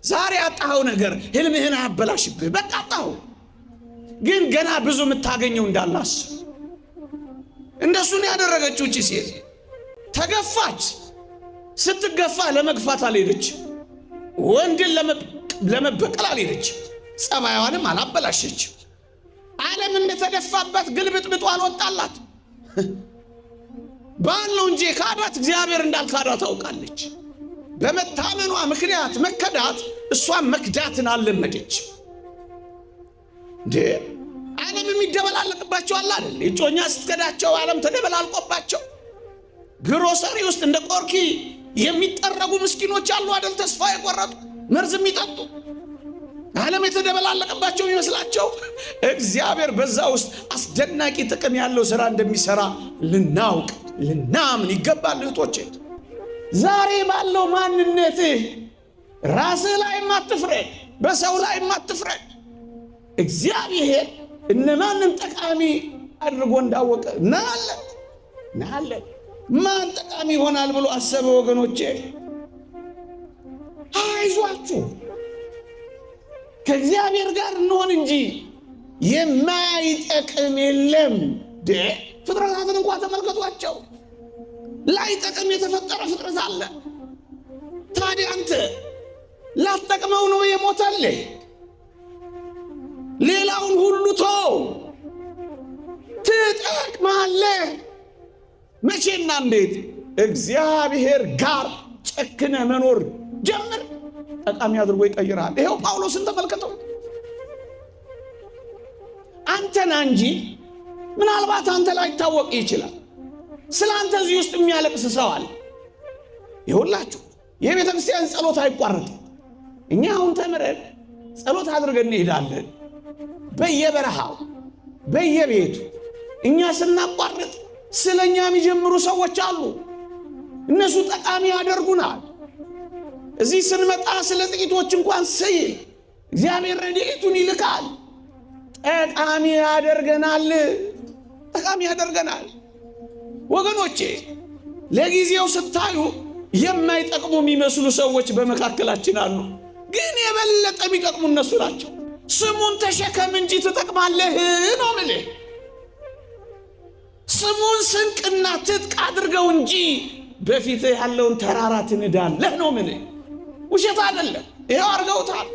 ዛሬ ያጣኸው ነገር ህልምህን አያበላሽብህ። በቃ አጣኸው፣ ግን ገና ብዙ የምታገኘው እንዳላስብ። እንደሱ ነው ያደረገችው እቺ ሴት። ተገፋች። ስትገፋ ለመግፋት አልሄደች፣ ወንድን ለመበቀል አልሄደች፣ ጸባይዋንም አላበላሸች። ዓለም እንደተደፋባት ግልብጥብጡ አልወጣላት። ባል ነው እንጂ ካዳት፣ እግዚአብሔር እንዳልካዳት ታውቃለች። በመታመኗ ምክንያት መከዳት፣ እሷን መክዳትን አልለመደች። እንዴ ዓለም የሚደበላለቅባቸው አለ አይደል? እጮኛ ስትከዳቸው ዓለም ተደበላልቆባቸው ግሮሰሪ ውስጥ እንደ ቆርኪ የሚጠረጉ ምስኪኖች አሉ አይደል? ተስፋ የቆረጡ መርዝ የሚጠጡ ዓለም የተደበላለቀባቸው የሚመስላቸው፣ እግዚአብሔር በዛ ውስጥ አስደናቂ ጥቅም ያለው ስራ እንደሚሰራ ልናውቅ ልናምን ይገባል። እህቶቼ፣ ዛሬ ባለው ማንነትህ ራስህ ላይ አትፍረድ፣ በሰው ላይ አትፍረድ። እግዚአብሔር እነማንን ጠቃሚ አድርጎ እንዳወቀ እናያለን እናያለን። ማን ጠቃሚ ይሆናል ብሎ አሰበ? ወገኖቼ፣ አይዟችሁ፣ ከእግዚአብሔር ጋር እንሆን እንጂ የማይጠቅም የለም። ፍጥረታትን እንኳ ተመልከቷቸው። ላይጠቅም የተፈጠረ ፍጥረት አለ። ታዲያ አንተ ላትጠቅመው ነው የሞተልህ? ሌላውን ሁሉ ተው፣ ትጠቅማለህ። መቼና እንዴት? እግዚአብሔር ጋር ጨክነ መኖር ጀምር፣ ጠቃሚ አድርጎ ይቀይርሃል። ይኸው ጳውሎስን ተመልከተው። አንተና እንጂ ምናልባት አንተ ላይታወቅ ይችላል። ስለ አንተ እዚህ ውስጥ የሚያለቅስ ሰው አለ። ይሁላችሁ፣ የቤተ ክርስቲያን ጸሎት አይቋረጥም። እኛ አሁን ተምረን ጸሎት አድርገን እንሄዳለን። በየበረሃው በየቤቱ እኛ ስናቋርጥ ስለ እኛ የሚጀምሩ ሰዎች አሉ። እነሱ ጠቃሚ ያደርጉናል። እዚህ ስንመጣ ስለ ጥቂቶች እንኳን ስይል እግዚአብሔር ረድኤቱን ይልካል። ጠቃሚ ያደርገናል። ጠቃሚ ያደርገናል። ወገኖቼ፣ ለጊዜው ስታዩ የማይጠቅሙ የሚመስሉ ሰዎች በመካከላችን አሉ። ግን የበለጠ የሚጠቅሙ እነሱ ናቸው። ስሙን ተሸከም እንጂ ትጠቅማለህ ነው ምልህ። ስሙን ስንቅና ትጥቅ አድርገው እንጂ በፊትህ ያለውን ተራራ ትንዳለህ ነው ምልህ። ውሸት አይደለም። ይኸው አድርገውታል።